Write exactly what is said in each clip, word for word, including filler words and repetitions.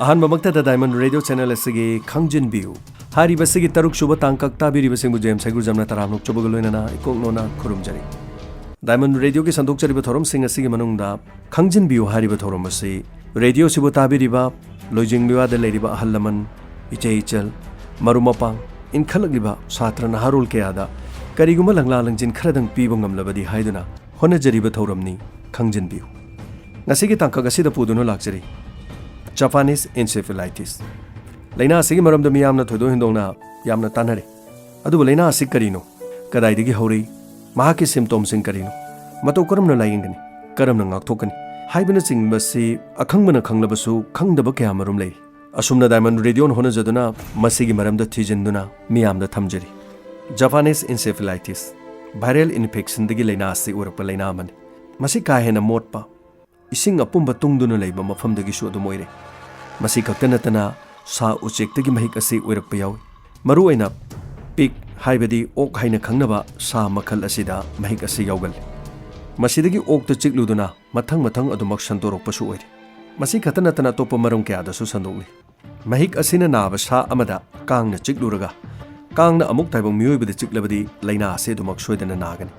ꯑꯍꯥꯟꯕꯃꯛꯇꯗ Diamond Radio Channel ꯑꯁꯤꯒꯤ ꯈꯪꯖꯤꯟꯕꯤꯌꯨ ꯍꯥꯏꯔꯤꯕꯁꯤꯒꯤ ꯇꯔꯨꯛ ꯁꯨꯕ ꯇꯥꯡꯀꯛ ꯇꯥꯕꯤꯔꯤꯕꯁꯤꯡꯕꯨ ꯖꯦꯝꯁ ꯍꯩꯒ꯭ꯔꯨꯖꯝꯅ ꯇꯔꯥꯝꯅ ꯑꯣꯛꯆꯕꯒ ꯂꯣꯏꯅꯅ ꯏꯀꯣꯛ ꯅꯣꯟꯅ ꯈꯨꯔꯨꯝꯖꯔꯤ꯫ Diamond Radio ꯒꯤ ꯁꯟꯗꯣꯛꯆꯔꯤꯕ ꯊꯧꯔꯝꯁꯤꯡ ꯑꯁꯤꯒꯤ ꯃꯅꯨꯡꯗ ꯈꯪꯖꯤꯟꯕꯤꯌꯨ ꯍꯥꯏꯔꯤꯕ ꯊꯧꯔꯝ ꯑꯁꯤ ꯔꯦꯗꯤꯑꯣꯁꯤꯕꯨ ꯇꯥꯕꯤꯔꯤꯕ, ꯂꯣꯏꯖꯤꯡ ꯃꯤꯋꯥꯗ ꯂꯩꯔꯤꯕ ꯑꯍꯜ ꯂꯃꯟ, ꯏꯆꯦ ꯏꯆꯜ, ꯃꯔꯨꯞ ꯃꯄꯥꯡ, ꯏꯟꯈꯠꯂꯛꯂꯤꯕ ꯁꯥꯇ꯭ꯔ ꯅꯍꯥꯔꯣꯜ ꯀꯌꯥꯗ ꯀꯔꯤꯒꯨꯝꯕ ꯂꯪꯂꯥ ꯂꯪꯖꯤꯟ ꯈꯔꯗꯪ ꯄꯤꯕ ꯉꯝꯂꯕꯗꯤ ꯍꯥꯏꯗꯨꯅ ꯍꯣꯠꯅꯖꯔꯤꯕ ꯊꯧꯔꯝꯅꯤ꯫ ꯈꯪꯖꯤꯟꯕꯤꯌꯨ꯫ ꯉꯁꯤꯒꯤ ꯇꯥꯡꯀꯛ ꯑꯁꯤꯗ ꯄꯨꯗꯨꯅ ꯂꯥꯛꯆꯔꯤ Japanese encephalitis꯫ ꯂꯥꯏꯅꯥ ꯑꯁꯤꯒꯤ ꯃꯔꯝꯗ ꯃꯤꯌꯥꯝꯅ ꯊꯣꯏꯗꯣꯛ ꯍꯦꯟꯗꯣꯛꯅ ꯌꯥꯝꯅ ꯇꯥꯟꯅꯔꯦ꯫ ꯑꯗꯨꯕꯨ ꯂꯥꯏꯅꯥ ꯑꯁꯤ ꯀꯔꯤꯅꯣ? ꯀꯗꯥꯏꯗꯒꯤ ꯍꯧꯔꯛꯏ? ꯃꯍꯥꯛꯀꯤ symptomꯁꯤꯡ ꯀꯔꯤꯅꯣ? ꯃꯇꯧ ꯀꯔꯝꯅ ꯂꯥꯌꯦꯡꯒꯅꯤ? ꯀꯔꯝꯅ ꯉꯥꯛꯊꯣꯛꯀꯅꯤ? ꯍꯥꯏꯕꯅꯆꯤꯡꯕꯁꯤ ꯑꯈꯪꯕꯅ ꯈꯪꯂꯕꯁꯨ ꯈꯪꯗꯕ ꯀꯌꯥ ꯃꯔꯨꯝ ꯂꯩꯔꯤ꯫ ꯑꯁꯨꯝꯅ Diamond Radio ꯅ ꯍꯣꯠꯅꯖꯗꯨꯅ ꯃꯁꯤꯒꯤ ꯃꯔꯝꯗ ꯊꯤꯖꯤꯟꯗꯨꯅ ꯃꯤꯌꯥꯝꯗ ꯊꯝꯖꯔꯤ꯫ Japanese encephalitis viral infection ꯗꯒꯤ ꯂꯥꯏꯅꯥ ꯑꯁꯤ ꯑꯣꯏꯔꯛꯄ ꯂꯥꯏꯅꯥ ꯑꯃꯅꯤ꯫ ꯃꯁꯤ ꯀꯥ ꯍꯦꯟꯅ ꯃꯣꯠꯄ, ꯏꯁꯤꯡ ꯑꯄꯨꯝꯕ ꯇꯨꯡꯗꯨꯅ ꯂꯩꯕ ꯃꯐꯝꯗꯒꯤꯁꯨ ꯑꯗꯨꯝ ꯑꯣꯏꯔꯦ꯫ ꯃꯁꯤ ꯈꯛꯇ ꯅꯠꯇꯅ ꯁꯥ ꯎꯆꯦꯛꯇꯒꯤ ꯃꯍꯤꯛ ꯑꯁꯤ ꯑꯣꯏꯔꯛꯄ ꯌꯥꯎꯏ꯫ ꯃꯔꯨꯑꯣꯏꯅ pig ꯍꯥꯏꯕꯗꯤ ꯑꯣꯛ ꯍꯥꯏꯅ ꯈꯪꯅꯕ ꯁꯥ ꯃꯈꯜ ꯑꯁꯤꯗ ꯃꯍꯤꯛ ꯑꯁꯤ ꯌꯥꯎꯒꯜꯂꯤ꯫ ꯃꯁꯤꯗꯒꯤ ꯑꯣꯛꯇ ꯆꯤꯛꯂꯨꯗꯨꯅ ꯃꯊꯪ ꯃꯊꯪ ꯑꯗꯨꯃꯛ ꯁꯟꯗꯣꯔꯛꯄꯁꯨ ꯑꯣꯏꯔꯤ꯫ ꯃꯁꯤ ꯈꯛꯇ ꯅꯠꯇꯅ ꯑꯇꯣꯞꯄ ꯃꯔꯝ ꯀꯌꯥꯗꯁꯨ ꯁꯟꯗꯣꯛꯂꯤ꯫ ꯃꯍꯤꯛ ꯑꯁꯤꯅ ꯅꯥꯕ ꯁꯥ ꯑꯃꯗ ꯀꯥꯡꯅ ꯆꯤꯛꯂꯨꯔꯒ ꯀꯥꯡꯅ ꯑꯃꯨꯛ ꯇꯥꯏꯕꯪ ꯃꯤꯑꯣꯏꯕꯗ ꯆꯤꯛꯂꯕꯗꯤ ꯂꯥꯏꯅꯥ ꯑꯁꯤ ꯑꯗꯨꯃꯛ ꯁꯣꯏꯗꯅ ꯅꯥꯒꯅꯤ꯫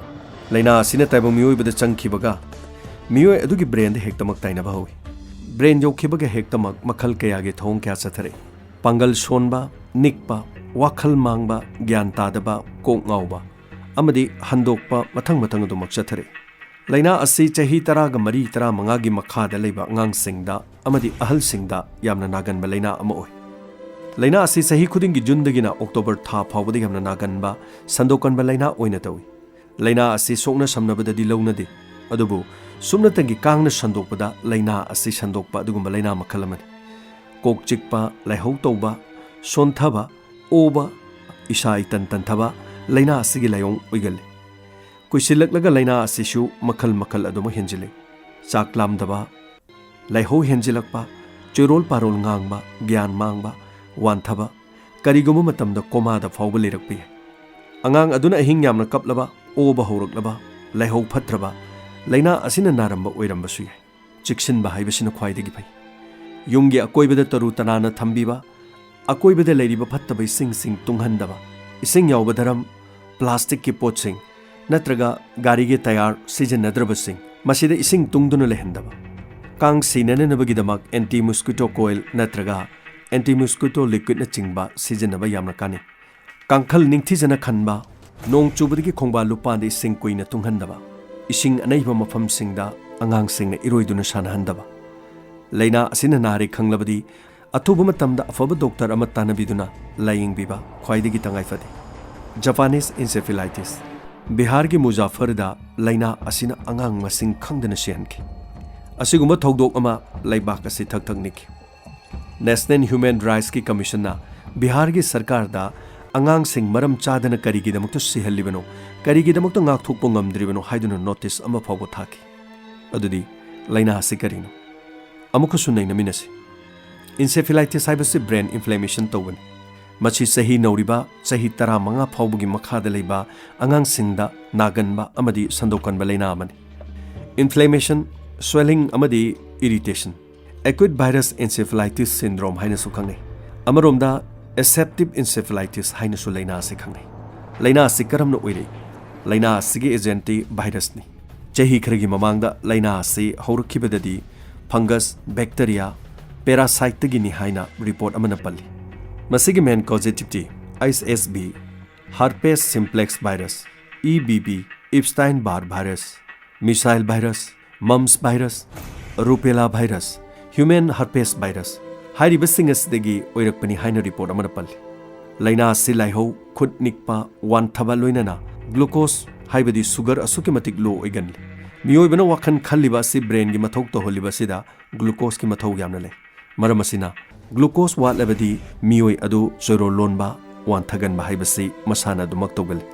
ꯂꯥꯏꯅꯥ ꯑꯁꯤꯅ ꯇꯥꯏꯕꯪ ꯃꯤꯑꯣꯏꯕꯗ ꯆꯪꯈꯤꯕꯒ ꯃꯤꯑꯣꯏ ꯑꯗꯨꯒꯤ brain ꯗ ꯍꯦꯛꯇꯃꯛ ꯇꯥꯏꯅꯕ ꯍꯧꯏ꯫ Brain ꯌꯧꯈꯤꯕꯒ ꯍꯦꯛꯇꯃꯛ ꯃꯈꯜ ꯀꯌꯥꯒꯤ ꯊꯧꯑꯣꯡ ꯀꯌꯥ ꯆꯠꯊꯔꯛꯏ꯫ ꯄꯥꯡꯒꯜ ꯁꯣꯟꯕ, ꯅꯤꯛꯄ, ꯋꯥꯈꯜ ꯃꯥꯡꯕ, ꯒ꯭ꯌꯥꯟ ꯇꯥꯗꯕ, ꯀꯣꯛ ꯉꯥꯎꯕ ꯑꯃꯗꯤ ꯍꯟꯗꯣꯛꯄ ꯃꯊꯪ ꯃꯊꯪ ꯑꯗꯨꯃꯛ ꯆꯠꯊꯔꯛꯏ꯫ ꯂꯥꯏꯅꯥ ꯑꯁꯤ ꯆꯍꯤ ꯇꯔꯥꯒ ꯃꯔꯤ, ꯇꯔꯥꯃꯉꯥꯒꯤ ꯃꯈꯥꯗ ꯂꯩꯕ ꯑꯉꯥꯡꯁꯤꯡꯗ ꯑꯃꯗꯤ ꯑꯍꯜꯁꯤꯡꯗ ꯌꯥꯝꯅ ꯅꯥꯒꯟꯕ ꯂꯥꯏꯅꯥ ꯑꯃ ꯑꯣꯏ꯫ ꯂꯥꯏꯅꯥ ꯑꯁꯤ ꯆꯍꯤ ꯈꯨꯗꯤꯡꯒꯤ ꯖꯨꯟꯗꯒꯤꯅ ꯑꯣꯛꯇꯣꯕꯔ ꯊꯥ ꯐꯥꯎꯕꯗ ꯌꯥꯝꯅ ꯅꯥꯒꯟꯕ, ꯁꯟꯗꯣꯛꯀꯟꯕ ꯂꯥꯏꯅꯥ ꯑꯣꯏꯅ ꯇꯧꯏ꯫ ꯂꯥꯏꯅꯥ ꯑꯁꯤ ꯁꯣꯛꯅ ꯁꯝꯅꯕꯗꯗꯤ ꯂꯧꯅꯗꯦ, ꯑꯗꯨꯕꯨ ꯁꯨꯞꯅꯇꯪꯒꯤ ꯀꯥꯡꯅ ꯁꯟꯗꯣꯛꯄꯗ ꯂꯥꯏꯅꯥ ꯑꯁꯤ ꯁꯟꯗꯣꯛꯄ ꯑꯗꯨꯒꯨꯝꯕ ꯂꯥꯏꯅꯥ ꯃꯈꯜ ꯑꯃꯅꯤ꯫ ꯀꯣꯛ ꯆꯤꯛꯄ, ꯂꯥꯏꯍꯧ ꯇꯧꯕ, ꯁꯣꯟꯊꯕ, ꯑꯣꯕ, ꯏꯁꯥ ꯏꯇꯟ ꯇꯟꯊꯕ ꯂꯥꯏꯅꯥ ꯑꯁꯤꯒꯤ ꯂꯥꯏꯑꯣꯡ ꯑꯣꯏꯒꯜꯂꯤ꯫ ꯀꯨꯏꯁꯤꯜꯂꯛꯂꯒ ꯂꯥꯏꯅꯥ ꯑꯁꯤꯁꯨ ꯃꯈꯜ ꯃꯈꯜ ꯑꯗꯨꯃꯛ ꯍꯦꯟꯖꯤꯜꯂꯤ꯫ ꯆꯥꯛ ꯂꯥꯝꯗꯕ, ꯂꯥꯏꯍꯧ ꯍꯦꯟꯖꯤꯜꯂꯛꯄ, ꯆꯣꯏꯔꯣꯜ ꯄꯥꯔꯣꯜ ꯉꯥꯡꯕ, ꯒ꯭ꯌꯥꯟ ꯃꯥꯡꯕ, ꯋꯥꯟꯊꯕ, ꯀꯔꯤꯒꯨꯝꯕ ꯃꯇꯝꯗ ꯀꯣꯃꯥꯗ ꯐꯥꯎꯕ ꯂꯩꯔꯛꯄ ꯌꯥꯏ꯫ ꯑꯉꯥꯡ ꯑꯗꯨꯅ ꯑꯍꯤꯡ ꯌꯥꯝꯅ ꯀꯞꯂꯕ, ꯑꯣꯕ ꯍꯧꯔꯛꯂꯕ, ꯂꯥꯏꯍꯧ ꯐꯠꯇ꯭ꯔꯕ, ꯂꯥꯏꯅꯥ ꯑꯁꯤꯅ ꯅꯥꯔꯝꯕ ꯑꯣꯏꯔꯝꯕꯁꯨ ꯌꯥꯏ꯫ ꯆꯦꯛꯁꯤꯟꯕ ꯍꯥꯏꯕꯁꯤꯅ ꯈ꯭ꯋꯥꯏꯗꯒꯤ ꯐꯩ꯫ ꯌꯨꯝꯒꯤ ꯑꯀꯣꯏꯕꯗ ꯇꯔꯨ ꯇꯅꯥꯟꯅ ꯊꯝꯕꯤꯕ, ꯑꯀꯣꯏꯕꯗ ꯂꯩꯔꯤꯕ ꯐꯠꯇꯕ ꯏꯁꯤꯡꯁꯤꯡ ꯇꯨꯡꯍꯟꯗꯕ, ꯏꯁꯤꯡ ꯌꯥꯎꯕ ꯗ꯭ꯔꯝ, ꯄ꯭ꯂꯥꯁꯇꯤꯛꯀꯤ ꯄꯣꯠꯁꯤꯡ ꯅꯠꯇ꯭ꯔꯒ ꯒꯥꯔꯤꯒꯤ ꯇꯌꯥꯔ ꯁꯤꯖꯤꯟꯅꯗ꯭ꯔꯕꯁꯤꯡ, ꯃꯁꯤꯗ ꯏꯁꯤꯡ ꯇꯨꯡꯗꯨꯅ ꯂꯩꯍꯟꯗꯕ꯫ ꯀꯥꯡ ꯁꯤꯅꯅꯕꯒꯤꯗꯃꯛ anti mosquito coil ꯅꯠꯇ꯭ꯔꯒ anti mosquito liquidꯅꯆꯤꯡꯕ ꯁꯤꯖꯤꯟꯅꯕ ꯌꯥꯝꯅ ꯀꯥꯟꯅꯩ꯫ ꯀꯥꯡꯈꯜ ꯅꯤꯡꯊꯤꯖꯅ ꯈꯟꯕ, ꯅꯣꯡ ꯆꯨꯕꯗꯒꯤ ꯈꯣꯡꯕꯥꯜ ꯂꯨꯄꯥꯟꯗ ꯏꯁꯤꯡ ꯀꯨꯏꯅ ꯇꯨꯡꯍꯟꯗꯕ, ꯏꯁꯤꯡ ꯑꯅꯩꯕ ꯃꯐꯝꯁꯤꯡꯗ ꯑꯉꯥꯡꯁꯤꯡꯅ ꯏꯔꯣꯏꯗꯨꯅ ꯁꯥꯟꯅꯍꯟꯗꯕ꯫ ꯂꯥꯏꯅꯥ ꯑꯁꯤꯅ ꯅꯥꯔꯦ ꯈꯪꯂꯕꯗꯤ ꯑꯊꯨꯕ ꯃꯇꯝꯗ ꯑꯐꯕ ꯗꯣꯛꯇꯔ ꯑꯃ ꯇꯥꯟꯅꯕꯤꯗꯨꯅ ꯂꯥꯌꯦꯡꯕꯤꯕ ꯈ꯭ꯋꯥꯏꯗꯒꯤ ꯇꯉꯥꯏ ꯐꯗꯦ꯫ Japanese encephalitis꯫ ꯕꯤꯍꯥꯔꯒꯤ ꯃꯨꯖꯥꯐꯔꯗ ꯂꯥꯏꯅꯥ ꯑꯁꯤꯅ ꯑꯉꯥꯡ ꯃꯁꯤꯡ ꯈꯪꯗꯅ ꯁꯤꯍꯟꯈꯤ꯫ ꯑꯁꯤꯒꯨꯝꯕ ꯊꯧꯗꯣꯛ ꯑꯃ ꯂꯩꯕꯥꯛ ꯑꯁꯤ ꯊꯛ ꯊꯛ ꯅꯤꯛꯈꯤ꯫ National Human Rightsꯀꯤ Commissionꯅ ꯕꯤꯍꯥꯔꯒꯤ ꯁꯔꯀꯥꯔꯗ ꯑꯉꯥꯡꯁꯤꯡ ꯃꯔꯝ ꯆꯥꯗꯅ ꯀꯔꯤꯒꯤꯗꯃꯛꯇ ꯁꯤꯍꯜꯂꯤꯕꯅꯣ, ꯀꯔꯤꯒꯤꯗꯃꯛꯇ ꯉꯥꯛꯊꯣꯛꯄ ꯉꯝꯗ꯭ꯔꯤꯕꯅꯣ ꯍꯥꯏꯗꯨꯅ ꯅꯣꯇꯤꯁ ꯑꯃ ꯐꯥꯎꯕ ꯊꯥꯈꯤ꯫ ꯑꯗꯨꯗꯤ ꯂꯥꯏꯅꯥ ꯑꯁꯤ ꯀꯔꯤꯅꯣ? ꯑꯃꯨꯛꯀꯁꯨ ꯅꯩꯅꯃꯤꯟꯅꯁꯤ꯫ Encephalitis ꯍꯥꯏꯕꯁꯤ brain inflammation ꯇꯧꯕꯅꯤ꯫ ꯃꯁꯤ ꯆꯍꯤ ꯅꯧꯔꯤꯕ, ꯆꯍꯤ ꯇꯔꯥꯃꯉꯥ ꯐꯥꯎꯕꯒꯤ ꯃꯈꯥꯗ ꯂꯩꯕ ꯑꯉꯥꯡꯁꯤꯡꯗ ꯅꯥꯒꯟꯕ ꯑꯃꯗꯤ ꯁꯟꯗꯣꯛꯀꯟꯕ ꯂꯥꯏꯅꯥ ꯑꯃꯅꯤ꯫ Inflammation, swelling ꯑꯃꯗꯤ irritation꯫ Acute virus encephalitis syndrome ꯍꯥꯏꯅꯁꯨ ꯈꯪꯅꯩ꯫ ꯑꯃꯔꯣꯝꯗ aseptic encephalitis ꯍꯥꯏꯅꯁꯨ ꯂꯥꯏꯅꯥ ꯑꯁꯤ ꯈꯪꯅꯩ꯫ ꯂꯥꯏꯅꯥ ꯑꯁꯤ ꯀꯔꯝꯅ ꯑꯣꯏꯔꯛꯏ? ꯂꯥꯏꯅꯥ ꯑꯁꯤꯒꯤ agentꯇꯤ virusꯅꯤ꯫ ꯆꯍꯤ ꯈꯔꯒꯤ ꯃꯃꯥꯡꯗ ꯂꯥꯏꯅꯥ ꯑꯁꯤ ꯍꯧꯔꯛꯈꯤꯕꯗꯗꯤ fungus, bacteria, parasiteꯇꯒꯤꯅꯤ ꯍꯥꯏꯅ report ꯑꯃꯅ ꯄꯜꯂꯤ꯫ ꯃꯁꯤꯒꯤ main causativeꯇꯤ H S V, herpes simplex virus, E B V, Epstein-Barr virus, measles virus, mumps virus, rubella virus, human herpes virus ꯍꯥꯏꯔꯤꯕꯁꯤꯡ ꯑꯁꯤꯗꯒꯤ ꯑꯣꯏꯔꯛꯄꯅꯤ ꯍꯥꯏꯅ report ꯑꯃꯅ ꯄꯜꯂꯤ꯫ ꯂꯥꯏꯅꯥ ꯑꯁꯤ ꯂꯥꯏꯍꯧ, ꯈꯨꯠ ꯅꯤꯛꯄ, ꯋꯥꯟꯊꯕ ꯂꯣꯏꯅꯅ glucose ꯍꯥꯏꯕꯗꯤ sugar ꯑꯁꯨꯛꯀꯤ ꯃꯇꯤꯛ low ꯑꯣꯏꯒꯜꯂꯤ꯫ ꯃꯤꯑꯣꯏꯕꯅ ꯋꯥꯈꯜ ꯈꯜꯂꯤꯕ ꯑꯁꯤ brainꯒꯤ ꯃꯊꯧ ꯇꯧꯍꯜꯂꯤꯕ ꯑꯁꯤꯗ glucoseꯀꯤ ꯃꯊꯧ ꯌꯥꯝꯅ ꯂꯩ꯫ ꯃꯔꯝ ꯑꯁꯤꯅ glucose ꯋꯥꯠꯂꯕꯗꯤ ꯃꯤꯑꯣꯏ ꯑꯗꯨ ꯆꯣꯏꯔꯣꯜ ꯂꯣꯟꯕ, ꯋꯥꯟꯊꯒꯟꯕ ꯍꯥꯏꯕꯁꯤ ꯃꯁꯥꯅ ꯑꯗꯨꯃꯛ ꯇꯧꯒꯜꯂꯤ꯫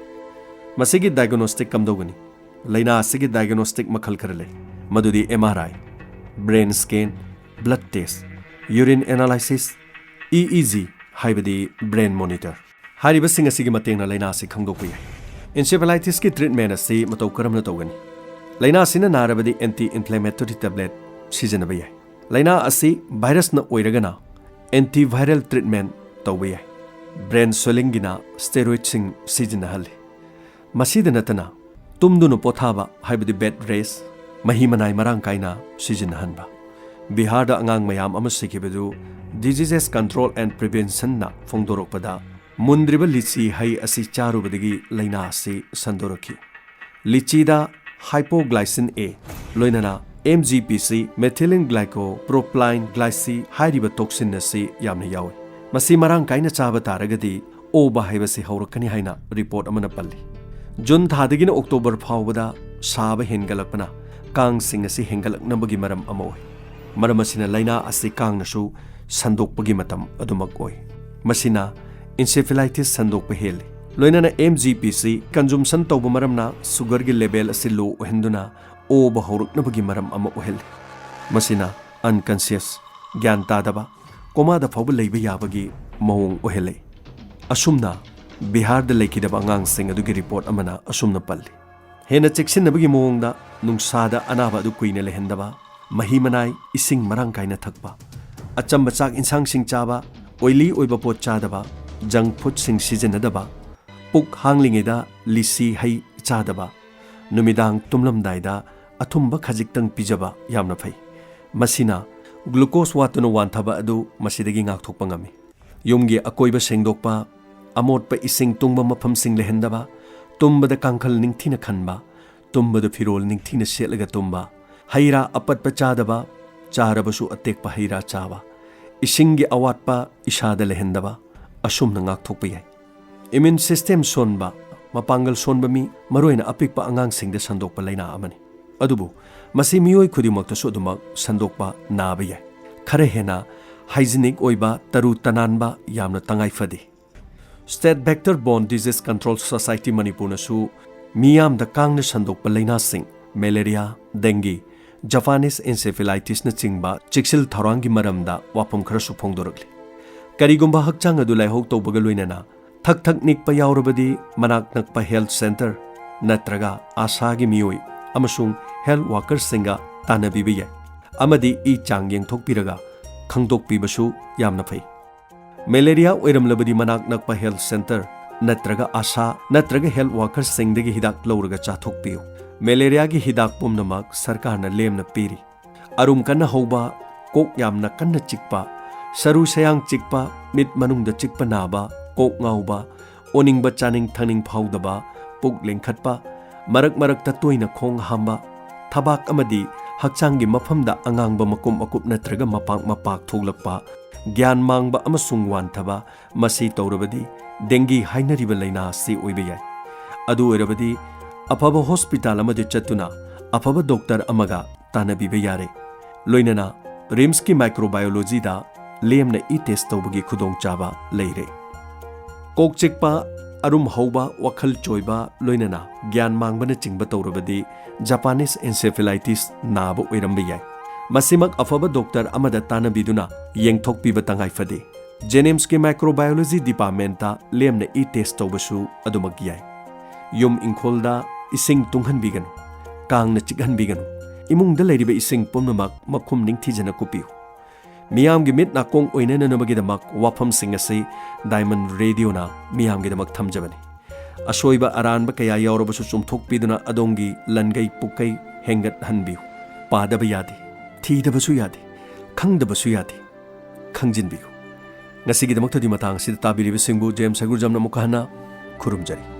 ꯃꯁꯤꯒꯤ diagnostic ꯀꯝꯗꯧꯒꯅꯤ? ꯂꯥꯏꯅꯥ ꯑꯁꯤꯒꯤ diagnostic ꯃꯈꯜ ꯈꯔ ꯂꯩ, ꯃꯗꯨꯗꯤ M R I, brain scan, blood test, urine analysis, E E G ꯍꯥꯏꯕꯗꯤ brain monitor ꯍꯥꯏꯔꯤꯕꯁꯤꯡ ꯑꯁꯤꯒꯤ ꯃꯇꯦꯡꯅ ꯂꯥꯏꯅꯥ ꯑꯁꯤ ꯈꯪꯗꯣꯛꯄ ꯌꯥꯏ꯫ Encephalitisꯀꯤ treatment ꯑꯁꯤ ꯃꯇꯧ ꯀꯔꯝꯅ ꯇꯧꯒꯅꯤ? ꯂꯥꯏꯅꯥ ꯑꯁꯤꯅ ꯅꯥꯔꯕꯗꯤ anti-inflammatory tablet ꯁꯤꯖꯤꯟꯅꯕ ꯌꯥꯏ꯫ ꯂꯥꯏꯅꯥ ꯑꯁꯤ ꯚꯥꯏꯔꯁꯅ ꯑꯣꯏꯔꯒꯅ antiviral treatment ꯇꯧꯕ ꯌꯥꯏ꯫ Brain swellingꯒꯤꯅ steroidꯁꯤꯡ ꯁꯤꯖꯤꯟꯅꯍꯜꯂꯤ꯫ ꯃꯁꯤꯗ ꯅꯠꯇꯅ ꯇꯨꯝꯗꯨꯅ ꯄꯣꯊꯥꯕ, ꯍꯥꯏꯕꯗꯤ bed rest, ꯃꯍꯤ ꯃꯅꯥꯏ ꯃꯔꯥꯡ ꯀꯥꯏꯅ ꯁꯤꯖꯤꯟꯅꯍꯟꯕ꯫ ꯕꯤꯍꯥꯔꯗ ꯑꯉꯥꯡ ꯃꯌꯥꯝ ꯑꯃ ꯁꯤꯈꯤꯕꯗꯨ Diseases Control and Preventionꯅ ꯐꯣꯡꯗꯣꯔꯛꯄꯗ, ꯃꯨꯟꯗ꯭ꯔꯤꯕ ꯂꯤꯆꯤ ꯍꯩ ꯑꯁꯤ ꯆꯥꯔꯨꯕꯗꯒꯤ ꯂꯥꯏꯅꯥ ꯑꯁꯤ ꯁꯟꯗꯣꯔꯛꯈꯤ꯫ ꯂꯤꯆꯤꯗ hypoglycin A, ꯂꯣꯏꯅꯅ M G P C, methylene glycopropylene glycine ꯍꯥꯏꯔꯤꯕ toxin ꯑꯁꯤ ꯌꯥꯝꯅ ꯌꯥꯎꯏ꯫ ꯃꯁꯤ ꯃꯔꯥꯡ ꯀꯥꯏꯅ ꯆꯥꯕ ꯇꯥꯔꯒꯗꯤ ꯑꯣꯕ ꯍꯥꯏꯕꯁꯤ ꯍꯧꯔꯛꯀꯅꯤ ꯍꯥꯏꯅ report ꯑꯃꯅ ꯄꯜꯂꯤ꯫ ꯖꯨꯟ ꯊꯥꯗꯒꯤꯅ ꯑꯣꯛꯇꯣꯕꯔ ꯐꯥꯎꯕꯗ ꯁꯥꯕ ꯍꯦꯟꯒꯠꯂꯛꯄꯅ ꯀꯥꯡꯁꯤꯡ ꯑꯁꯤ ꯍꯦꯟꯒꯠꯂꯛꯅꯕꯒꯤ ꯃꯔꯝ ꯑꯃ ꯑꯣꯏ꯫ ꯃꯔꯝ ꯑꯁꯤꯅ ꯂꯥꯏꯅꯥ ꯑꯁꯤ ꯀꯥꯡꯅꯁꯨ ꯁꯟꯗꯣꯛꯄꯒꯤ ꯃꯇꯝ ꯑꯗꯨꯃꯛ ꯑꯣꯏ꯫ ꯃꯁꯤꯅ encephalitis ꯁꯟꯗꯣꯛꯄ ꯍꯦꯜꯂꯤ꯫ ꯂꯣꯏꯅꯅ M G P C consumption ꯇꯧꯕ ꯃꯔꯝꯅ sugarꯒꯤ level ꯑꯁꯤ low ꯑꯣꯏꯍꯟꯗꯨꯅ ꯑꯣꯕ ꯍꯧꯔꯛꯅꯕꯒꯤ ꯃꯔꯝ ꯑꯃ ꯑꯣꯏꯍꯜꯂꯤ꯫ ꯃꯁꯤꯅ unconscious, ꯒ꯭ꯌꯥꯟ ꯇꯥꯗꯕ, ꯀꯣꯃꯥꯗ ꯐꯥꯎꯕ ꯂꯩꯕ ꯌꯥꯕꯒꯤ ꯃꯑꯣꯡ ꯑꯣꯏꯍꯜꯂꯤ꯫ ꯑꯁꯨꯝꯅ ꯕꯤꯍꯥꯔꯗ ꯂꯩꯈꯤꯗꯕ ꯑꯉꯥꯡꯁꯤꯡ ꯑꯗꯨꯒꯤ report ꯑꯃꯅ ꯑꯁꯨꯝꯅ ꯄꯜꯂꯤ꯫ ꯍꯦꯟꯅ ꯆꯦꯛꯁꯤꯟꯅꯕꯒꯤ ꯃꯑꯣꯡꯗ ꯅꯨꯡꯁꯥꯗ ꯑꯅꯥꯕ ꯑꯗꯨ ꯀꯨꯏꯅ ꯂꯩꯍꯟꯗꯕ, ꯃꯍꯤ ꯃꯅꯥꯏ, ꯏꯁꯤꯡ ꯃꯔꯥꯡ ꯀꯥꯏꯅ ꯊꯛꯄ, ꯑꯆꯝꯕ ꯆꯥꯛ ꯏꯟꯁꯥꯡꯁꯤꯡ ꯆꯥꯕ, oily ꯑꯣꯏꯕ ꯄꯣꯠ ꯆꯥꯗꯕ, junk foodꯁꯤꯡ ꯁꯤꯖꯤꯟꯅꯗꯕ, ꯄꯨꯛ ꯍꯥꯡꯂꯤꯉꯩꯗ ꯂꯤꯁꯤ ꯍꯩ ꯆꯥꯗꯕ, ꯅꯨꯃꯤꯗꯥꯡ ꯇꯨꯝꯂꯝꯗꯥꯏꯗ ꯑꯊꯨꯝꯕ ꯈꯖꯤꯛꯇꯪ ꯄꯤꯖꯕ ꯌꯥꯝꯅ ꯐꯩ꯫ ꯃꯁꯤꯅ glucose ꯋꯥꯠꯇꯨꯅ ꯋꯥꯟꯊꯕ ꯑꯗꯨ ꯃꯁꯤꯗꯒꯤ ꯉꯥꯛꯊꯣꯛꯄ ꯉꯝꯃꯤ꯫ ꯌꯨꯝꯒꯤ ꯑꯀꯣꯏꯕ ꯁꯦꯡꯗꯣꯛꯄ, ꯑꯃꯣꯠꯄ ꯏꯁꯤꯡ ꯇꯨꯡꯕ ꯃꯐꯝꯁꯤꯡ ꯂꯩꯍꯟꯗꯕ, ꯇꯨꯝꯕꯗ ꯀꯥꯡꯈꯜ ꯅꯤꯡꯊꯤꯅ ꯈꯟꯕ, ꯇꯨꯝꯕꯗ ꯐꯤꯔꯣꯜ ꯅꯤꯡꯊꯤꯅ ꯁꯦꯠꯂꯒ ꯇꯨꯝꯕ, ꯍꯩ ꯔꯥ ꯑꯄꯠꯄ ꯆꯥꯗꯕ, ꯆꯥꯔꯕꯁꯨ ꯑꯇꯦꯛꯄ ꯍꯩ ꯔꯥ ꯆꯥꯕ, ꯏꯁꯤꯡꯒꯤ ꯑꯋꯥꯠꯄ ꯏꯁꯥꯗ ꯂꯩꯍꯟꯗꯕ, ꯑꯁꯨꯝꯅ ꯉꯥꯛꯊꯣꯛꯄ ꯌꯥꯏ꯫ Immune system ꯁꯣꯟꯕ, ꯃꯄꯥꯡꯒꯜ ꯁꯣꯟꯕ ꯃꯤ, ꯃꯔꯨꯑꯣꯏꯅ ꯑꯄꯤꯛꯄ ꯑꯉꯥꯡꯁꯤꯡꯗ ꯁꯟꯗꯣꯛꯄ ꯂꯥꯏꯅꯥ ꯑꯃꯅꯤ꯫ ꯑꯗꯨꯕꯨ ꯃꯁꯤ ꯃꯤꯑꯣꯏ ꯈꯨꯗꯤꯡꯃꯛꯇꯁꯨ ꯑꯗꯨꯃꯛ ꯁꯟꯗꯣꯛꯄ ꯅꯥꯕ ꯌꯥꯏ꯫ ꯈꯔ ꯍꯦꯟꯅ hygienic ꯑꯣꯏꯕ, ꯇꯔꯨ ꯇꯅꯥꯟꯕ ꯌꯥꯝꯅ ꯇꯉꯥꯏ ꯐꯗꯦ꯫ State Vector Borne Disease Control Society ꯃꯅꯤꯄꯨꯔꯅꯁꯨ ꯃꯤꯌꯥꯝꯗ ꯀꯥꯡꯅ ꯁꯟꯗꯣꯛꯄ ꯂꯥꯏꯅꯥꯁꯤꯡ, malaria, dengue, Japanese encephalitisꯅꯆꯤꯡꯕ ꯆꯦꯛꯁꯤꯜ ꯊꯧꯔꯥꯡꯒꯤ ꯃꯔꯝꯗ ꯋꯥꯐꯝ ꯈꯔꯁꯨ ꯐꯣꯡꯗꯣꯔꯛꯂꯤ꯫ ꯀꯔꯤꯒꯨꯝꯕ ꯍꯛꯆꯥꯡ ꯑꯗꯨ ꯂꯥꯏꯍꯧ ꯇꯧꯕꯒ ꯂꯣꯏꯅꯅ ꯊꯛ ꯊꯛ ꯅꯤꯛꯄ ꯌꯥꯎꯔꯕꯗꯤ, ꯃꯅꯥꯛ ꯅꯛꯄ health centre ꯅꯠꯇ꯭ꯔꯒ ꯑꯥꯁꯥꯒꯤ ꯃꯤꯑꯣꯏ ꯑꯃꯁꯨꯡ health workerꯁꯤꯡꯒ ꯇꯥꯟꯅꯕꯤꯕ ꯌꯥꯏ꯫ ꯑꯃꯗꯤ ꯏ ꯆꯥꯡ ꯌꯦꯡꯊꯣꯛꯄꯤꯔꯒ ꯈꯪꯗꯣꯛꯄꯤꯕꯁꯨ ꯌꯥꯝꯅ ꯐꯩ꯫ ꯃꯦꯂꯦꯔꯤꯌꯥ ꯑꯣꯏꯔꯝꯂꯕꯗꯤ ꯃꯅꯥꯛ ꯅꯛꯄ health centre ꯅꯠꯇ꯭ꯔꯒ ꯑꯥꯁꯥ ꯅꯠꯇ꯭ꯔꯒ health workerꯁꯤꯡꯗꯒꯤ ꯍꯤꯗꯥꯛ ꯂꯧꯔꯒ ꯆꯥꯊꯣꯛꯄꯤꯌꯨ꯫ ꯃꯦꯂꯦꯔꯤꯌꯥꯒꯤ ꯍꯤꯗꯥꯛ ꯄꯨꯝꯅꯃꯛ ꯁꯔꯀꯥꯔꯅ ꯂꯦꯝꯅ ꯄꯤꯔꯤ꯫ ꯑꯔꯨꯝ ꯀꯟꯅ ꯍꯧꯕ, ꯀꯣꯛ ꯌꯥꯝꯅ ꯀꯟꯅ ꯆꯤꯛꯄ, ꯁꯔꯨ ꯁꯌꯥꯡ ꯆꯤꯛꯄ, ꯃꯤꯠ ꯃꯅꯨꯡꯗ ꯆꯤꯛꯄ ꯅꯥꯕ, ꯀꯣꯛ ꯉꯥꯎꯕ, ꯑꯣꯅꯤꯡꯕ ꯆꯥꯅꯤꯡ ꯊꯛꯅꯤꯡ ꯐꯥꯎꯗꯕ, ꯄꯨꯛ ꯂꯦꯡꯈꯠꯄ, ꯃꯔꯛ ꯃꯔꯛꯇ ꯇꯣꯏꯅ ꯈꯣꯡ ꯍꯥꯝꯕ, ꯊꯕꯥꯛ ꯑꯃꯗꯤ ꯍꯛꯆꯥꯡꯒꯤ ꯃꯐꯝꯗ ꯑꯉꯥꯡꯕ ꯃꯀꯨꯞ ꯃꯀꯨꯞ ꯅꯠꯇ꯭ꯔꯒ ꯃꯄꯥꯛ ꯃꯄꯥꯛ ꯊꯣꯛꯂꯛꯄ, ꯒ꯭ꯌꯥꯟ ꯃꯥꯡꯕ ꯑꯃꯁꯨꯡ ꯋꯥꯟꯊꯕ, ꯃꯁꯤ ꯇꯧꯔꯕꯗꯤ ꯗꯦꯡꯒꯤ ꯍꯥꯏꯅꯔꯤꯕ ꯂꯥꯏꯅꯥ ꯑꯁꯤ ꯑꯣꯏꯕ ꯌꯥꯏ꯫ ꯑꯗꯨ ꯑꯣꯏꯔꯕꯗꯤ ꯑꯐꯕ ꯍꯣꯁꯄꯤꯇꯥꯜ ꯑꯃꯗ ꯆꯠꯇꯨꯅ ꯑꯐꯕ ꯗꯣꯛꯇꯔ ꯑꯃꯒ ꯇꯥꯟꯅꯕꯤꯕ ꯌꯥꯔꯦ꯫ ꯂꯣꯏꯅꯅ ꯔꯤꯝꯁꯀꯤ ꯃꯥꯏꯀ꯭ꯔꯣꯕꯥꯏꯑꯣꯂꯣꯖꯤꯗ ꯂꯦꯝꯅ ꯏ ꯇꯦꯁ ꯇꯧꯕꯒꯤ ꯈꯨꯗꯣꯡꯆꯥꯕ ꯂꯩꯔꯦ꯫ ꯀꯣꯛ ꯆꯤꯛꯄ, ꯑꯔꯨꯝ ꯍꯧꯕ, ꯋꯥꯈꯜ ꯆꯣꯏꯕ, ꯂꯣꯏꯅꯅ ꯒ꯭ꯌꯥꯟ ꯃꯥꯡꯕꯅꯆꯤꯡꯕ ꯇꯧꯔꯕꯗꯤ ꯖꯄꯥꯅꯤꯁ encephalitis ꯅꯥꯕ ꯑꯣꯏꯔꯝꯕ ꯌꯥꯏ꯫ ꯃꯁꯤꯃꯛ ꯑꯐꯕ ꯗꯣꯛꯇꯔ ꯑꯃꯗ ꯇꯥꯟꯅꯕꯤꯗꯨꯅ ꯌꯦꯡꯊꯣꯛꯄꯤꯕ ꯇꯉꯥꯏ ꯐꯗꯦ꯫ ꯖꯦꯅꯤꯝꯁꯀꯤ ꯃꯥꯏꯀ꯭ꯔꯣꯕꯥꯏꯑꯣꯂꯣꯖꯤ ꯗꯤꯄꯥꯔꯠꯃꯦꯟꯇ ꯂꯦꯝꯅ ꯏ ꯇꯦꯁ ꯇꯧꯕꯁꯨ ꯑꯗꯨꯃꯛ ꯌꯥꯏ꯫ ꯌꯨꯝ ꯏꯪꯈꯣꯜꯗ ꯏꯁꯤꯡ ꯇꯨꯡꯍꯟꯕꯤꯒꯅꯨ, ꯀꯥꯡꯅ ꯆꯤꯛꯍꯟꯕꯤꯒꯅꯨ꯫ ꯏꯃꯨꯡꯗ ꯂꯩꯔꯤꯕ ꯏꯁꯤꯡ ꯄꯨꯝꯅꯃꯛ ꯃꯈꯨꯝ ꯅꯤꯡꯊꯤꯖꯅ ꯀꯨꯞꯄꯤꯌꯨ꯫ ꯃꯤꯌꯥꯝꯒꯤ ꯃꯤꯠ ꯅꯥꯀꯣꯡ ꯑꯣꯏꯅꯅꯅꯕꯒꯤꯗꯃꯛ ꯋꯥꯐꯝꯁꯤꯡ ꯑꯁꯤ ꯗꯥꯏꯃꯟ ꯔꯦꯗꯤꯑꯣꯅ ꯃꯤꯌꯥꯝꯒꯤꯗꯃꯛ ꯊꯝꯖꯕꯅꯤ꯫ ꯑꯁꯣꯏꯕ ꯑꯔꯥꯟꯕ ꯀꯌꯥ ꯌꯥꯎꯔꯕꯁꯨ ꯆꯨꯝꯊꯣꯛꯄꯤꯗꯨꯅ ꯑꯗꯣꯝꯒꯤ ꯂꯟꯒꯩ ꯄꯨꯛꯀꯩ ꯍꯦꯟꯒꯠꯍꯟꯕꯤꯌꯨ꯫ ꯄꯥꯗꯕ ꯌꯥꯗꯦ, ꯊꯤꯗꯕꯁꯨ ꯌꯥꯗꯦ, ꯈꯪꯗꯕꯁꯨ ꯌꯥꯗꯦ꯫ ꯈꯪꯖꯤꯟꯕꯤꯌꯨ꯫ ꯉꯁꯤꯒꯤꯗꯃꯛꯇꯗꯤ ꯃꯇꯥꯡ ꯑꯁꯤꯗ ꯇꯥꯕꯤꯔꯤꯕꯁꯤꯡꯕꯨ ꯖꯦꯝꯁ ꯍꯩꯒ꯭ꯔꯨꯖꯝꯅ ꯑꯃꯨꯛꯀ ꯍꯟꯅ ꯈꯨꯔꯨꯝꯖꯔꯤ꯫